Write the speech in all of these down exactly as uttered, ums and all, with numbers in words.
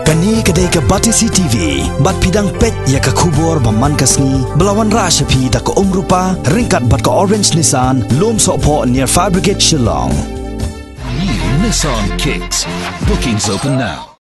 Kane ka dei ka Batesi T V, bad phi dang peit ïa ka khubor ba man ka sngi, ba la wanrah sha phi da ka Umrupa, ryngkat bad ka Orange Nissan, Lum Sohphoh near Fire Brigade Shillong. New Nissan Kicks. Bookings open now.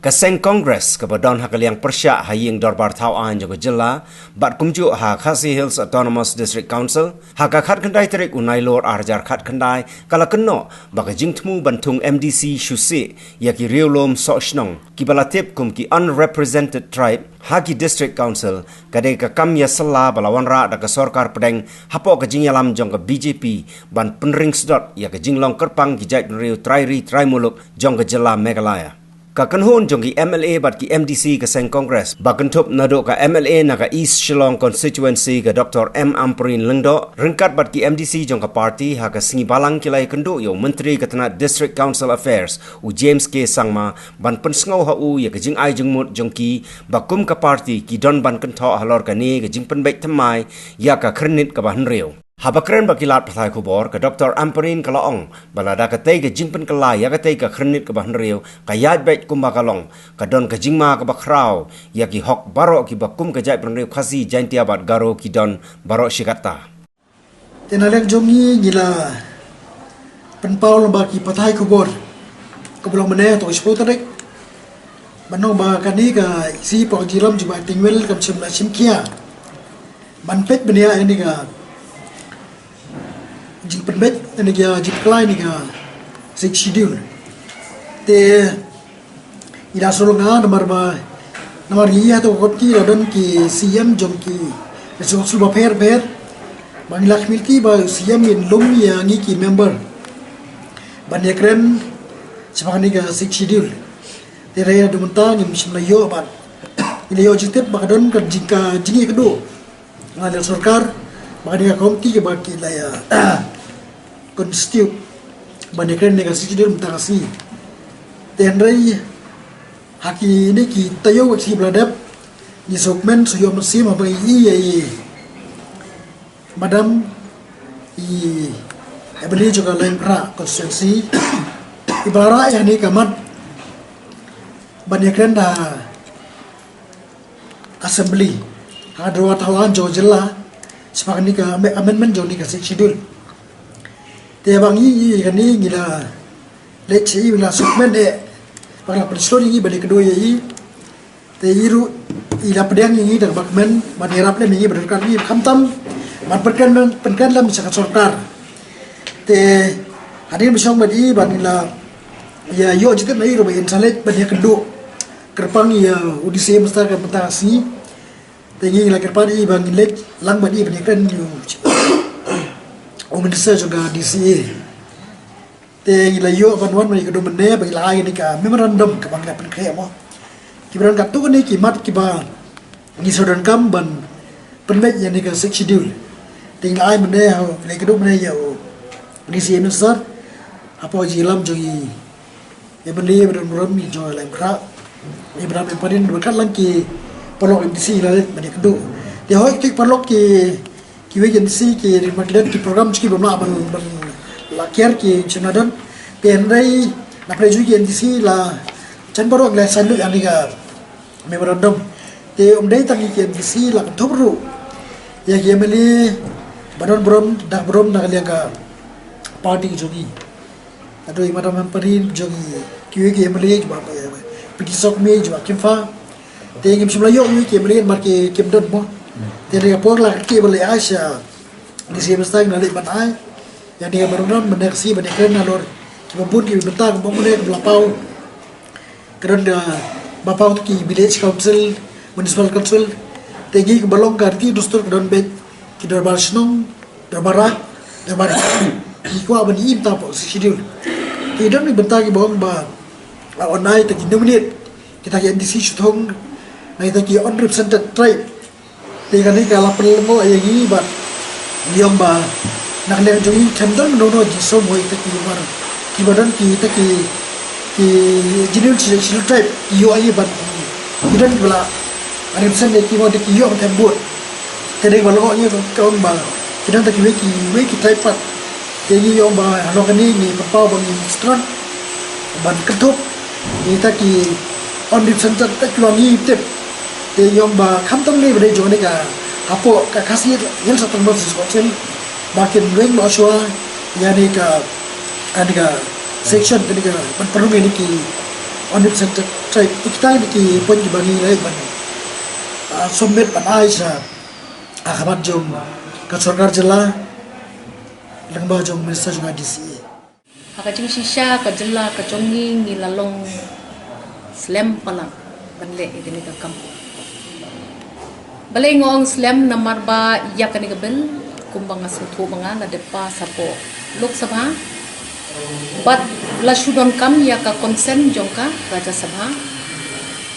Ka seng Congress kaba don ha ka liang pyrshah ha ïing dorbar thaw aiñ jong ka jylla, bad kumjuh ha Khasi Hills Autonomous District Council, ha ka khatkhyndai tarik u Nailur arhajar khatkhyndai, ka la kynnoh ba ka jingthmu ban thung M D C shuh shuh ïa ki riewlum sohshnong kiba la tip kum ki unrepresented tribe ha ki District Council, ka dei ka kam ïasylla ba la wanrah da ka sorkar pdeng hapoh ka jingïalam jong ka B J P ban pynring sdot ïa ka jinglong kyrpang ki jaitbynriew trai ri trai muluk jong ka jylla Meghalaya. Ka kynhun jong ki M L A bad ki M D C ka seng Congress ba kynthup naduh ka M L A na ka East Shillong Constituency ka Doctor M Ampareen Lyngdoh, ryngkat bad ki M D C jong ka party, ha ka sngi Balang ki la ïakynduh ïa u Myntri ka tnat District Council Affairs, u James K Sangma, ban pynsngew ha u ïa ka jingai jingmut jong ki ba kum ka party ki don ban kynthoh halor kane ka jingpynbeit thymmai ïa ka khyrnit kaba hynriew. Haba kren bad ki lad pathai khubor, ka Doctor Ampareen ka la ong ba lada katei ka jingpynkylla ïa katei ka khyrnit kaba hynriew ka ïaid beit kumba ka long, ka don ka jingma kaba khraw ïa ki hok baroh kiba kum ka jaitbynriew Khasi, Jaintia bad Garo ki don baroh shi katta. Te na liang jong ngi, ngi la pynpaw lyngba ki pathai khubor kaba long mynne, to ka shiphew tarik, ban ong ba kane ka EC hapoh ka jingïalam jong Bah Acting Well kam shym la shim khia ban peit bniah ïa kane ka jingpynbeit, ïa kane ka jingpynkylla ïa kane ka Sixth Schedule. Te ngi la sngewlyngnga namar ba, namar ngi ïa, hato ka komiti la don ki C E M jong ki council bapher bapher, ba ngi la khmih lynti ba u C E M un lum ïa ngi ki member ban ïakren shaphang kane ka Sixth Schedule. Te hynrei haduh mynta ngim shym la ïoh, bad ngi la ïoh jingtip ba ka don ka jing, ka jingïakynduh na ka liang sorkar ba kane ka komiti kaba ki la ïa constitute ban ïakren ïa kane ka Sixth Schedule mynta ka sngi. Te hynrei ha kine ki taïew ki sngi ba la dep, ngi sngewkmen sngewïoh mynsiem haba ngi ïohi ïa i Madam, i M L A jong ka Laitumkhrah constituency, iba la rah ïa kane ka mat ban ïakren ha Assembly ha ka dorbar thaw aiñ jong ka jylla shaphang kane ka ame-, amendment jong kane ka Sixth Schedule. Te haba ngi ïohi ïa kane, ngi la leit sha i, ngi la sngewkmen eh ba ka la pynshlur ïa ngi ban ïakynduh ïa i. Te i ruh i la pdiang ïa ngi da kaba kmen ban ïarap lem ïa ngi ba donkam ïa i, khamtam ban pynkren, pynkren lem sha ka sorkar. Te hadien ba shong bad i, ba ngi la ïa ïoh jingtip na i ruh ba in sa leit ban ïakynduh kyrpang ïa u D C A Minister ka mynta ka sngi. Te ngi la kyrpad ïa i ba ngin leit lang bad i ban ïakren ïa u Minister jong ka D C A. Te ngi la ïoh ban wan mynne, ka dei mynne ba ngi la ai kane ka memorandum kaba ngi la pynkhreh mo. Kiba don katto katne ki mat kiba ngi shu donkam ban pynbeit ïa kane ka Sixth Schedule. Te ngi la ai mynne ha, ngi la ïakynduh mynne ïa u D C A Minister hapoh jingïalam jong i M L A ba don burom, i jong i Laitumkhrah, i Madam Ampareen, bad katlang ki paralok M D C la leit ban ïakynduh. Te hooid, ki paralok ki, kiwei ki M D C ki, ki don ki program jong ki ba ym lah ban, ban lah kiar, ki shim na don. Te hynrei na pdeng jong ki M D C la jan baroh la sign lut ïa kane ka memorandum. Te ym dei tang ki M D C, la kynthup ruh ïa ki M L A ba don burom, dak burom na ka liang ka party jong i. Haduh i Madam Ampareen jong i, kiwei ki M L A jong i, P T Sokhmi jong i, Kimfa. Te ngim shym la ïoh ïa ki M L A namar ki, kim don mo. Te na ka por la ki ba la ai sha D C A Minister, ngi la leit ban ai ïa kane ka memorandum mynne ka sngi ban ïakren halor kiba bun ki bynta, kumba mynne kaba la paw, ka don kaba paw ki village council, municipal council. Te ngi kumba long ka riti dustur ka don beit ki dorbar shnong, dorbar raid, dorbar, ngi kwah ban im hapoh Sixth Schedule. Te don ki bynta kiba ong ba la wan ai kita ki nominate, kita ki M D C shu thung na kita ki unrepresented tribe. Te kane ka la pynlyngngoh ïa ngi bad ngi ong ba na ka liang jong ngi khlem don mano mano jingsngew mo, kita ki war, kiba don kita ki, ki genuine Scheduled Tribe, ki ïoh ïa ngi bad ki don kiba la represent ïa ki mo, te ki ïoh ban them vote. Te dei ba lyngngoh ïa ngi, ka ong ba ki don kita kiwei kiwei ki tribe pat. Te ngi ong ba halor kane ngi pynpaw ba ngin strong ban kynthup ïa kita ki On Represented Tribes ki long ngi tip. Te ïong ba khamtam ne ba dei jong ne ka hapoh ka Khasi Hills Autonomous Council ba kin weng noh shuwa ïa ne ka, ane ka section, kane ka ban pynrung ïa ne ki On Represented Tribe. Te kita ne ki point kiba ngi leh ban, ah, submit ban ai sha, ah, khmat jong ka sorkar jylla lyngba jong Minister jong ka D C A. Ha ka jingshisha ka jylla ka jong ngi ngi la long slem palat ban leh ïa kane ka kam. Balei nga ong slem? Namar ba ïa kane ka bill kumba nga sngewthuh ba nga la dep pass hapoh Lok Sabha bad la shu donkam ïa ka consent jong ka Rajya Sabha.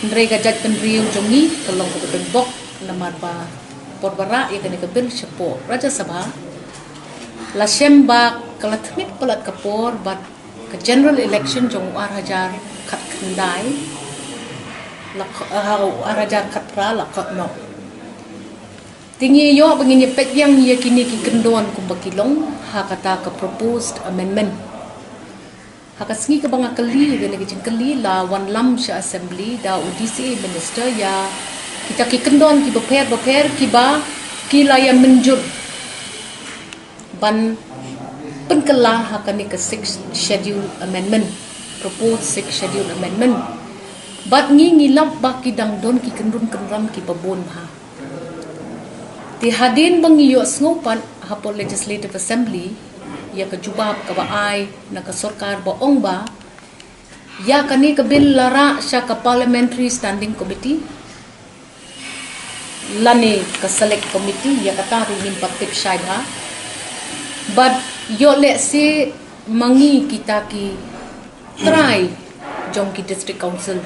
Hynrei ka jaitbynriew jong ngi ka long kaba donbok namar ba por ba rah ïa kane ka bill shapoh Rajya Sabha la shem ba ka la tngit palat ka por bad ka general election jong u ar hajar khatkhyndai la kh-, ah, u ar hajar khatphra la khot noh. Te ngi ïoh ba ngin ïa peit biang ïa kine ki kyndon kumba ki long ha kata ka proposed amendment. Ha ka sngi kaba nga kylli ïa kane ka jingkylli la wanlam sha assembly da u D C A minister ïa kita ki kyndon kiba pher bapher kiba ki la ïa mynjur ban pynkylla ha kane ka Sixth Schedule Amendment, proposed Sixth Schedule Amendment. Bad ngi ngi lap ba ki dang don ki kynrum kynram kiba bun bha. Te hadien ba ngi ïohsngew pat hapoh Legislative Assembly ïa ka jubab kaba ai na ka sorkar ba ong ba ïa kane ka bill la rah sha ka Parliamentary Standing Committee lane ka Select Committee, ïa kata ruh ngim pat tip shai bha. Bad ïoh lehse ma ngi kita ki trai jong ki District Council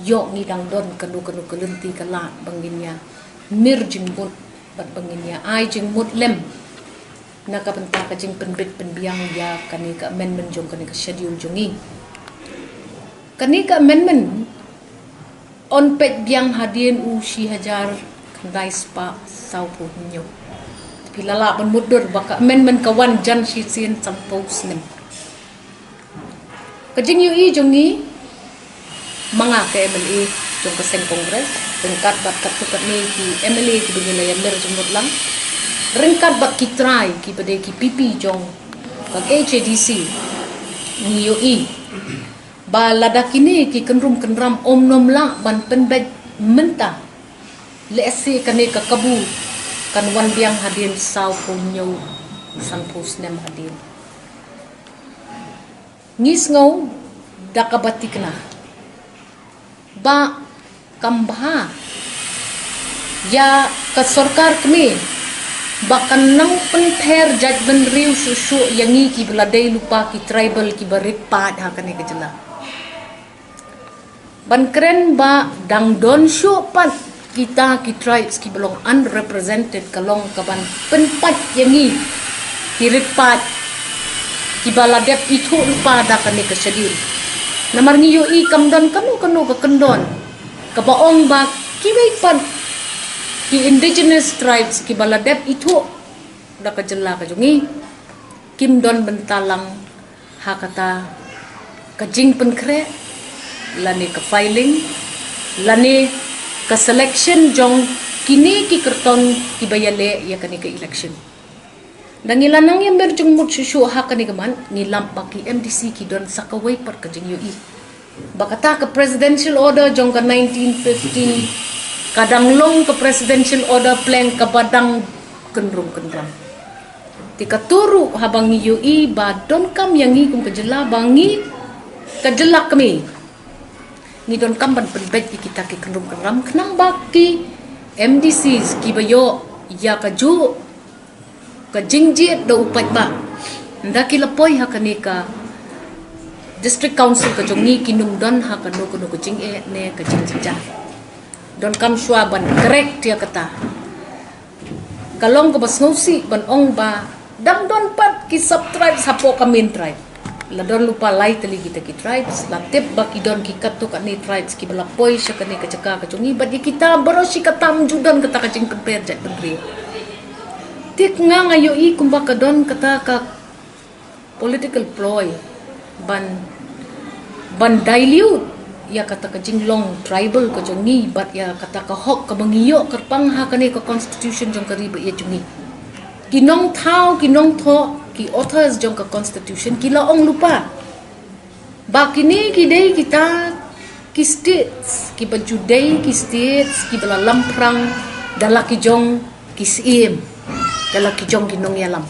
ïoh ngi dang don kano kano ka lynti ka lad ba ngin ïa mir jingmut bad ba ngin ïa ai jingmut lem na ka bynta ka jingpynbit pynbiang ïa kane ka amendment jong kane ka schedule jong ngi. Kane ka amendment yn peit biang hadien u shi hajar khyndai spah sawphew hynñiew. Phi la lah ban mutdur ba ka amendment ka wan jan shisien sanphew snem. Ka jingïohi jong ngi ma nga ka M L A jong ka seng Congress, ryngkat bad katto katne ki M L A kiba ngi la ïamir jingmut lang, ryngkat bad ki trai kiba dei ki P P jong ka H A D C, ngi ïohi ba lada kine ki kynrum kynram ym nym lah ban pynbeit mynta, lehse kane ka kabu kan wan biang hadien sawphew hynñiew, sanphew snem hadien. Ngi sngew da kaba thikna ba kam bha ïa ka sorkar kmie ba kan nang pynpher jaitbynriew shuh shuh ïa ngi kiba la dei lypa ki tribal kiba rit paid ha kane ka jylla. Ban kren ba dang don shuh pat kita ki tribes kiba long unrepresented ka long kaban pynpait ïa ngi ki rit paid kiba la dep ithuh lypa da kane ka schedule. Namar ngi ïohi kam don kano kano ka kyndon kaba ong ba kiwei pat ki indigenous tribes kiba la dep ithuh da ka jylla ka jong ngi kim don bynta lang ha kata ka jingpynkhreh lane ka filing lane ka selection jong kine ki kyrtong kiba ïaleh ïa kane ka election. Da ngi la nang ïamir jingmut shuh shuh ha kane ka mat, ngi lap ba ki M D C ki don sa kawei pat ka jingïohi ba kata ka presidential order jong ka nineteen fifty ka dang long ka presidential order pleng kaba dang kynrum kynram. Te kato ruh haba ngi ïohi ba donkam ïa ngi kum ka jylla ba ngi ka jylla kmie ngi donkam ban pynbeit ïa kita ki kynrum kynram khnang ba ki M D Cs kiba ïoh ïa kajuh ka jingjied da u paidbah, ynda ki la poi ha kane ka District Council ka jong ngi kin ym don ha kano kano ka jingeh ne ka jingjynjar. Donkam shuwa ban correct ïa kata. Ka long kaba sngewsih ban ong ba dang don pat ki sub tribes hapoh ka main tribe. La don lypa lai tylli kita ki tribes, la tip ba ki don ki katto katne tribes kiba la poi sha kane ka jaka ka jong ngi, bad ïa kita baroh shi katta ym ju don kata ka jingpynpher jaitbynriew. Te nga nga ïohi kumba ka don kata ka political ploy ban, ban dilute ïa kata ka jinglong tribal ka jong ngi, bad ïa kata ka hok kaba ngi ïoh kyrpang ha kane ka constitution jong ka ri ba ïeit jong ngi. Ki nongthaw, ki nongthoh, ki authors jong ka constitution ki la ong lypa ba kine ki dei kita ki states kiba ju dei ki states kiba la lamphrang da la ki jong ki syiem, da la ki jong ki nongïalam.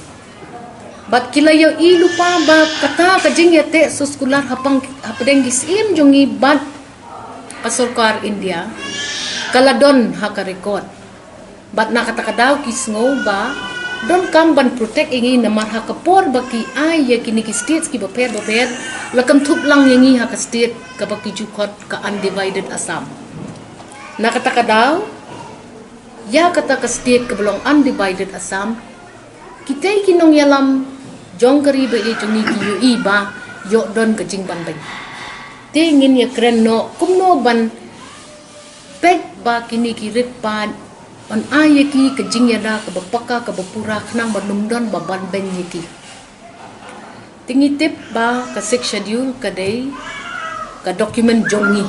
Bad ki la ïohi lypa ba kata ka jingïateh soskular hapang, hapdeng ki syiem jong ngi bad ka sorkar India ka la don ha ka record. Bad na kata ka daw ki sngew ba donkam ban protect ïa ngi, namar ha ka por ba ki ai ïa kine ki states kiba pher ba pher, la kynthup lang ïa ngi ha ka state kaba ki ju khot ka undivided Assam. Na kata ka daw, ïa kata ka state kaba long undivided Assam, kitei ki nongïalam jong ka ri ba ïeit jong ngi ki ïohi ba ïoh don ka jingbanbeiñ. Te ngin ïakren noh kumno ban peit ba kine ki rit paid yn ai ïa ki ka jingïada kaba paka, kaba pura, khnang ban ym don ba banbeiñ ïa ki. Te ngi tip ba ka Sixth Schedule ka dei ka document jong ngi.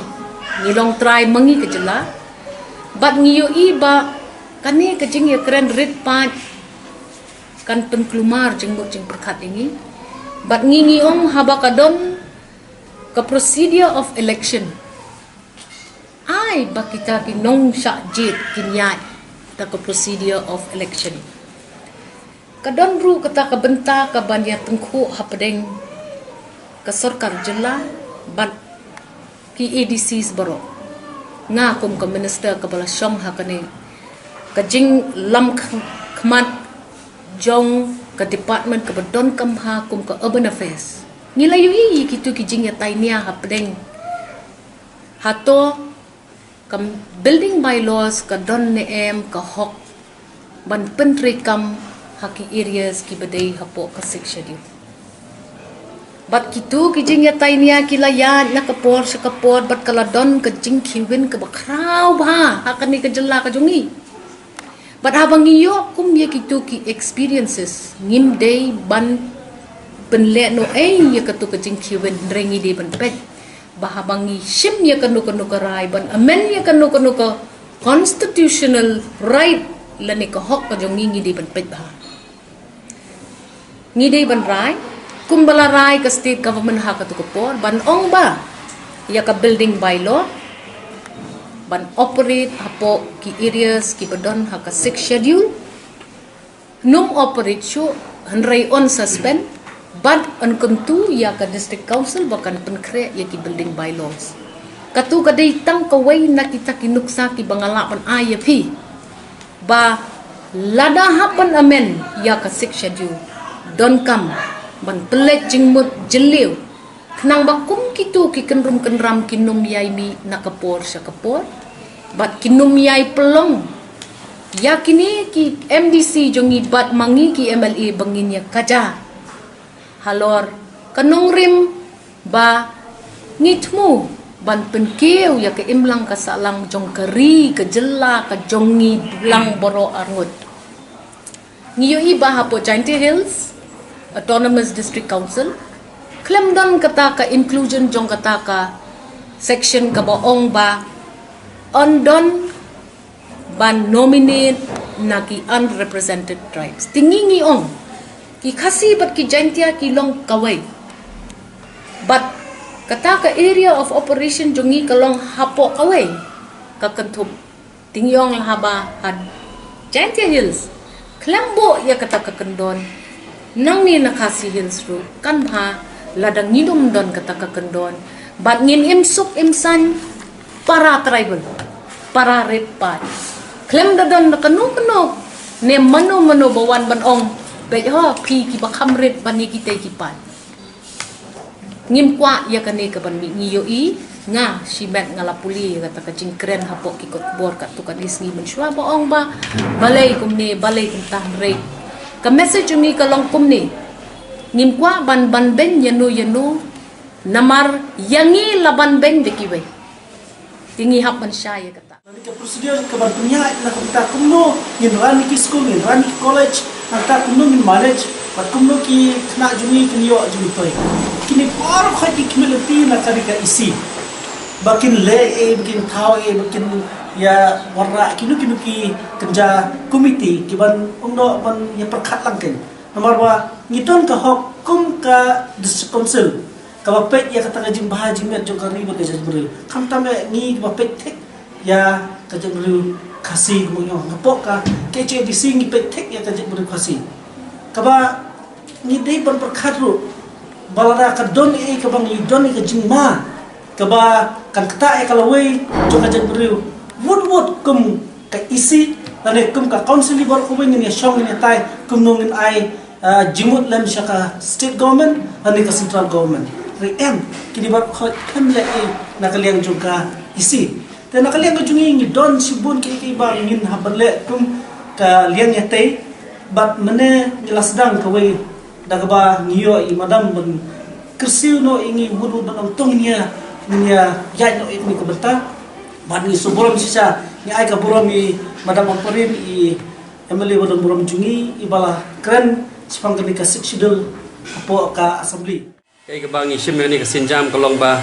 Ngi long trai ma ngi ka jylla. Bad ngi ïohi ba kane ka jingïakren rit paid kan pynkulmar jingmut jingpyrkhat ïa ngi. Bad ngi, ngi ong haba ka don ka procedure of election, ai ba kita ki nongshah jied kin ïaid da ka procedure of election. Ka don ruh kata ka bynta kaban ïatyngkhuh hapdeng ka sorkar jylla bad ki A D Cs baroh. Nga kum ka minister kaba la shong ha kane ka jinglam khmat jong ka department kaba donkam ha kum ka urban affairs, ngi la ïohi ïa kitu ki jingïatainia hapdeng hato ka building bylaws ka don ne em ka hok ban pyntreikam ha ki areas kiba dei hapoh ka Sixth Schedule. Bad kitu ki jingïatainia ki la ïaid na ka por sha ka por bad ka la don ka jingkhie win kaba khraw bha ha kane ka jylla ka jong ngi. Bad haba ngi ïoh kum ïa kitu ki experiences, ngim dei ban pynlehnohei ïa katu ka jingkhie win, hynrei ngi dei ban peit ba haba ngi shim ïa kano kano ka rai ban amend ïa kano kano ka constitutional right lane ka hok ka jong ngi, ngi dei ban peit bha. Ngi dei ban rai kumba la rai ka state government ha katu ka por ban ong ba ïa ka building bylaw ban operate hapoh ki areas kiba don ha ka Sixth Schedule. Nym operate shuh, hynrei yn suspend bad yn kyntu ïa ka district council ba kan pynkhreh ïa ki building bylaws. Katu ka dei tang kawei na kita ki nuksa kiba nga lah ban ai ïa phi ba lada hap ban amend ïa ka Sixth Schedule, donkam ban pynleit jingmut jylliew, khnang ba kum kitu ki kynrum kynram kin ym ïai mih na ka por sha ka por bad kin ym ïai pynlong ïa kine ki M D C jong ngi bad ma ngi ki M L A ba ngin ïa kaja halor ka nongrim ba ngi thmu ban pynkiew ïa ka imlang ka sahlang jong ka ri, ka jylla ka jong ngi lang baroh arngut. Ngi ïohi ba hapoh Jaintia Hills Autonomous District Council khlem don kata ka inclusion jong kata ka section kaba ong ba yn don ban nominate na ki unrepresented tribes. Te ngi, ngi ong ki Khasi bad ki Jaintia ki long kawei, bad kata ka area of operation jong ngi ka long hapoh kawei ka kynthup. Te ngi ong la haba ha Jaintia Hills khlem buh ïa kata ka kyndon, nangne na Khasi Hills ruh kan bha lada ngin ym don kata ka kyndon bad ngin im suk im saiñ para tribal, para rit paid. Khlem da don da kano kano ne mano mano ba wan ban ong, beit ho phi kiba kham rit ban ïa kitei ki paid. Ngim kwah ïa kane ka ban mih. Ngi ïohi, nga shimet nga la pule ïa kata ka jingkren hapoh ki kot khubor katto katne sngi mynshuwa ba ong ba balei kumne, balei kumta, hynrei ka message jong ngi ka long kumne: ngim kwah ban banbeiñ ïano ïano, namar ïa ngi la banbeiñ da kiwei. Te ngi hap ban shai ïa kata. Ka procedure ka ban pynïaid na ka bynta kumno ngin run ki skul, ngin run ki college, na ka bynta kumno ngin manage bad kumno ki khynnah jong ngi kin ïoh jingmyntoi. Kine baroh khoit ki khmih lynti na ka ri ka E C. Ba kin leh ei, ba kin thaw ei, ba kin ïa wanrah kino kino ki kynja komiti kiban ong noh ban ïa pyrkhat lang kein. Namar ba ngi don ka hok kum ka District Council kaba peit ïa kata ka jingbha jingmiat jong ka ri bad ka jaitbynriew. Khamtam eh ngi ba peit thik ïa ka jaitbynriew Khasi kumba ngi ong, hapoh ka K H A D C ngi peit thik ïa ka jaitbynriew Khasi. Kaba ngi dei ban pyrkhat ruh ba lada ka don ei kaba ngi don ei ka jingma kaba kan ktah ïa ka lawei jong ka jaitbynriew, wut wut kum ka E C lane kum ka council, baroh kawei ngin ïa shong ngin ïa tai kumno ngin ai, ah, jingmut lem sha ka state government lane ka central government. Hynrei em, kine baroh khoit khlem leh ei na ka liang jong ka E C. Te na ka liang ka jong ngi ngi don shibun kiei kiei ba ngin hap ban leh kum ka liang ïatei. Bad mynne ngi la sdang kawei da kaba ngi ïoh i Madam ban kyrsiew noh ïa ngi wut wut ban ong to ngin ïa, ngin ïa ïaid noh ïa kane ka bynta. Bad ngi sngewburom shisha, ngi ai ka burom i Madam Ampareen, i M L A ba don burom jong ngi, iba la kren shaphang kane ka Sixth Schedule hapoh ka Assembly. Kaei kaba ngi shim ïa kane ka sienjam ka long ba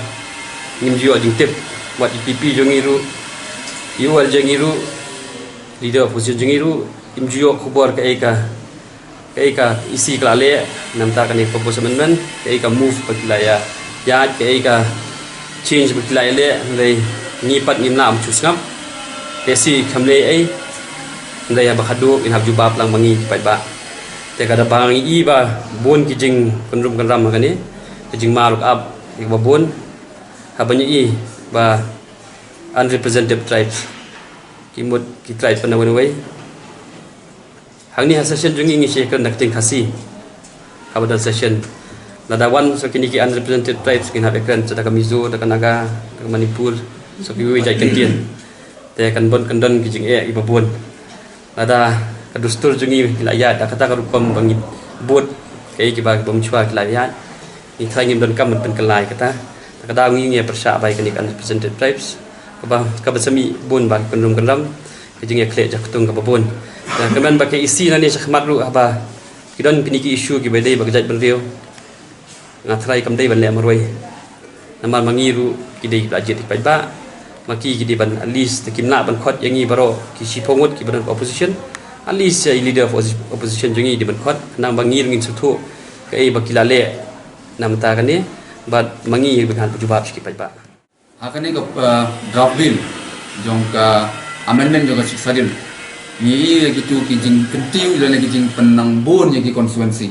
ngim ju ïoh jingtip. Wat i P P jong ngi ruh, i U R jong ngi ruh, leader opposition jong ngi ruh, ngim ju ïoh khubor kaei ka, kaei ka E C ka la leh namar kane ka proposed amendment, kaei ka move ba ki la ïa ïaid, kaei ka change ba ki la ïa leh. Hynrei ngi pat ngim lah ban shu sngap. Ka E C kam leh ei, hynrei haba khatduh ngin hap jubab lang ma ngi ki paidbah. Te ka da ba ngi i ba bun ki jingkynrum kynram ha kane, ki jingma ruh ka ap ïa kiba bun. Haba ngi i ba unrepresented tribes, ki mut ki tribes ba na wan wei. Hangne ha session jong ngi ngi shu ïakren da ka ktien Khasi. Haba don session, lada wan sa kine ki unrepresented tribes ngin hap ïakren sa da ka Mizo, da ka Naga, da ka Manipur, sa kiwei jait kyntien. Te kan bun, kan don ki jingeh kiba bun. Lada ka dustur jong ngi ngi la ïaid da kata ka rukom ba ngi bud kaei kiba, kiba mynshuwa ki la ïaid, ngi trai ngim donkam ban pynkylla ïa kata. Te ka daw ngi ngi ïa pyrshah ba ïa kane ka unrepresented tribes kaba, kaba sa mih bun ba ki kynrum kynram, ka jingïakhleh jaktung kaba bun. Te kynmaw ba ka E C nangne shakhmat ruh haba ki don kine ki issue kiba dei bad ka jaitbynriew, nga trai kam dei ban leh marwei. Namar ma ngi ruh ki dei kiba la jied ki paidbah. Ma ki ki dei ban, at least, te kim lah ban khot ïa ngi baroh ki shiphew ngut kiba don ka opposition, at least ïa i leader of opposi-, opposition jong ngi dei ban khot, khnang ba ngi ruh ngin sngewthuh kaei ba ki la leh namar kane, bad ma ngi ruh ngin hap jubab sha ki paidbah. Ha kane ka, uh, draft bill jong ka amendment jong ka Sixth Schedule, ngi i ïa kitu ki jingkyntiew lane ki jingpynang bun ïa ki constituency.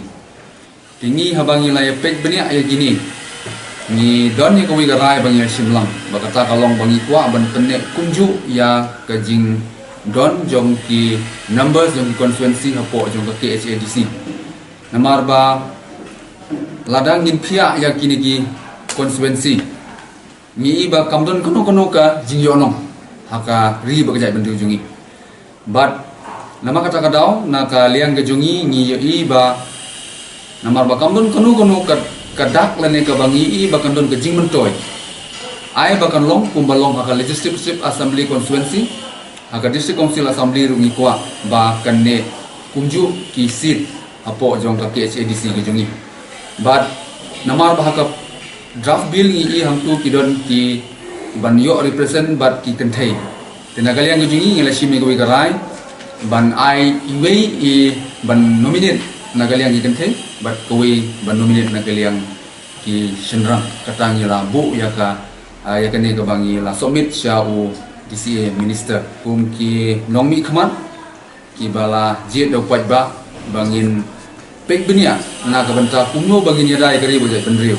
Te ngi haba ngi la ïa peit bniah ïa kine, ngi don ïa kawei ka rai ba ngi ïa shim lang, ba kata ka long ba ngi kwah ban pynneh kumjuh ïa ka jingdon jong ki numbers jong ki constituency hapoh jong ka K H A D C. Namar ba lada ngin phiah ïa kine ki constituency, ngi i ba kam don kano kano ka jingïohnong ha ka ri bad ka jaitbynriew jong ngi. Bad namar kata ka daw, na ka liang ka jong ngi ngi ïohi ba namar ba kam don kano kano ka, ka dak lane kaba ngi i ba kan don ka jingmyntoi, ai ba kan long kumba long ha ka Legislative Assembly Constituency, ha ka District Council Assembly ruh ngi kwah ba kan neh kumjuh ki seat hapoh jong ka K H A D C ka jong ngi. Bad namar ba ha ka draft bill ngi i hangtu ki don kiban ïoh represent bad ki kynthei. Te na ka liang ka jong ngi ngi la shim ïa kawei ka rai ban ai iwei i ban nominate na ka liang ki kynthei bad kawei ban nominate na ka liang ki shynrang. Kata ngi la buh ïa ka, ah, ïa kane kaba ngi la submit sha u D C A minister. Kum ki nongmihkhmat kiba la jied da u paidbah ba ngin peit bniah na ka bynta kumno ba ngin ïada ïa ka ri bad ka jaitbynriew.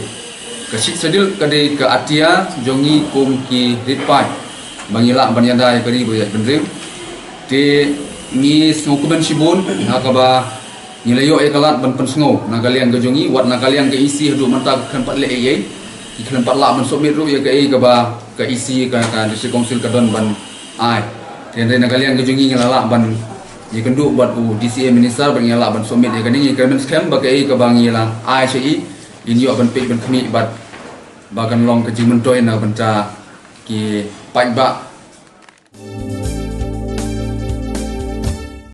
Ka Sixth Schedule ka dei ka atiar jong ngi kum ki rit paid ba ngi lah ban ïada ïa ka ri bad ka jaitbynriew. Te ngi sngewkmen shibun ha kaba ngi la ïoh ïa ka lad ban pynsngew na ka liang ka jong ngi, wat na ka liang ka E C haduh mynta ki khlem pat leh ei ei, ki khlem pat lah ban submit ruh ïa kaei kaba ka E C ka, ka District Council ka don ban ai. Te hynrei na ka liang ka jong ngi ngi la lah ban ïakynduh bad u D C A minister bad ngi la lah ban submit ïa kane, ngi kyrmen skhem ba kaei kaba ngi la ai sha i, in ïoh ban peit ban khmih bad ba kan long ka jingmyntoi na ka bynta ki paidbah